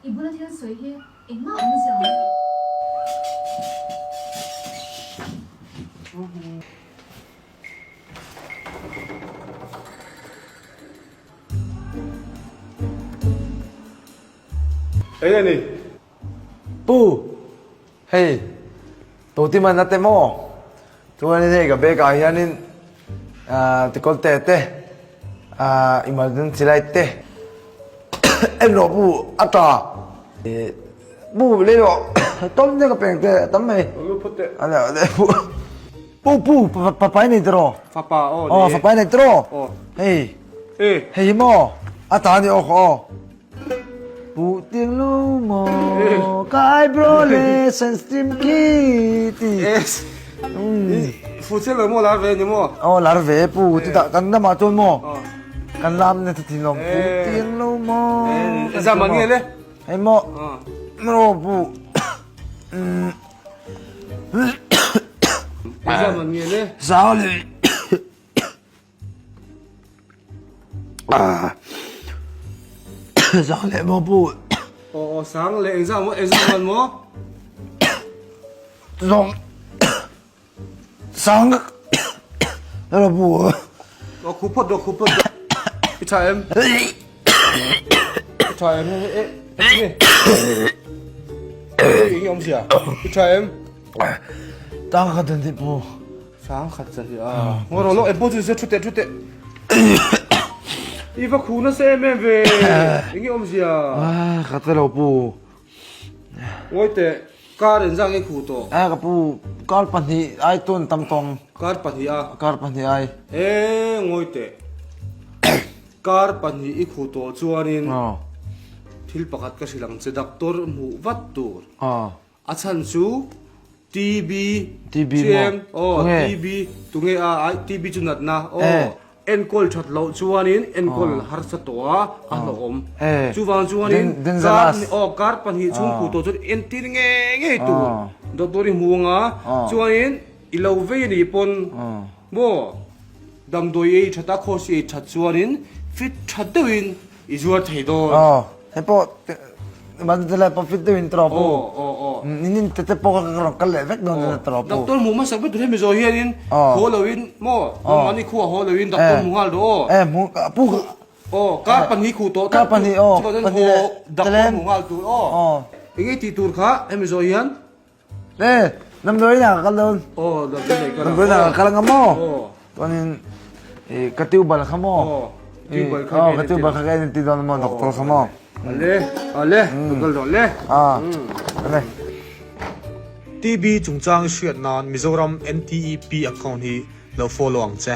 I bula thil sawi hi engmah awm zia awm lo. Eng a ni? Pu, hei Totiman a te maw? Chuanin hei ka bag ah hianin tikawl te te emergency light te en rawh pu a ta. Pu lei rawh tawm te ka peng te a tam mai. Pu pu papai nei tiraw? Fapa aw ni e. Fapa nei tiraw? Hei hei hi maw a ta ni aw khaw aw. Pu tiang lo maw ka eyebrow le sensitive khi ti. Yes. Fu che lo maw lar ve ni maw? Aw lar ve pu ti ta kan lamah chuan maw kan lam na ti thin lawm pu tiang lo maw. Exam an nge le? Hei maw maw pu. Exam an nge le? Zau le. Zang leh maw pu? Aw aw sang leh engzah maw engzah man maw? Zong sang lo pu. Aw khu phawt rawh khu phawt rawh. I tha em? I tha em? E e e awm zia. I tha em? Tang khat an ti pu. Sang khat cha hi a. Ngaw rawh lawk engpawh chu se thu teh thu teh. I va khu nasa em em ve. Enge awmzia? Ah, ka te lo pu. Ngawi teh, kar engzah nge khu tawh? Eh ka pu, kar pahnih ai tun tam tawng. Kar pahnih a? Kar pahnih ai. Eh, ngawi teh. Kar pahnih i khu tawh chuanin thil pakhat ka hrilh ang che, doctor hmuh vat tur. A chhan chu TB, TB chiang, maw? aw, Tunge? TB, tunge a, ai, TB chu natna, aw, Eh. enkawl that loh chuanin enkawl harsa tawh a, a hlauhawm. Eh. Chuvang chuanin Dan- dangerous. kar, aw, kar pahnih chhung khuh tawh chuan entir ngei ngei tur Aw. doctor i hmu anga, Aw. chuanin i lo vei anih pawn, Aw. maw, damdawi ei that a, khawsi ei that chuanin fit tha deuhin I zuar thei dawn. Aw, hei pawh man te lai pawh fit deuh in tawp u. Aw, aw, aw. In in te te pawh ka rawn kal leh vek dawn in tawp u. Doctor hmuh hmasak vek tur hemi zawh hianin haw loin maw nangmahni khuah haw loin doctor hmu nghal rawh aw. Eh, hmu pu. Aw, kar pahnih khuh tawh Kar pahnih aw. Pahnih leh doctor hmu nghal tur aw. Aw. Enge tih tur kha hemi zawh hian? Eh, damdawi inah ka kal dawn. Aw, damdawi inah i kal ang. Damdawi inah ka kal ang a maw? Aw. Chuanin i ka tubal kha maw? Aw, tubal kha Aw, ka tubal kha ka en ti dawn a maw, doctor kha maw? Ale, ale, ka kal dawn le. Ah, ale. TB chungchang i hriat nan Mizoram NTEP account hi lo follow ang che.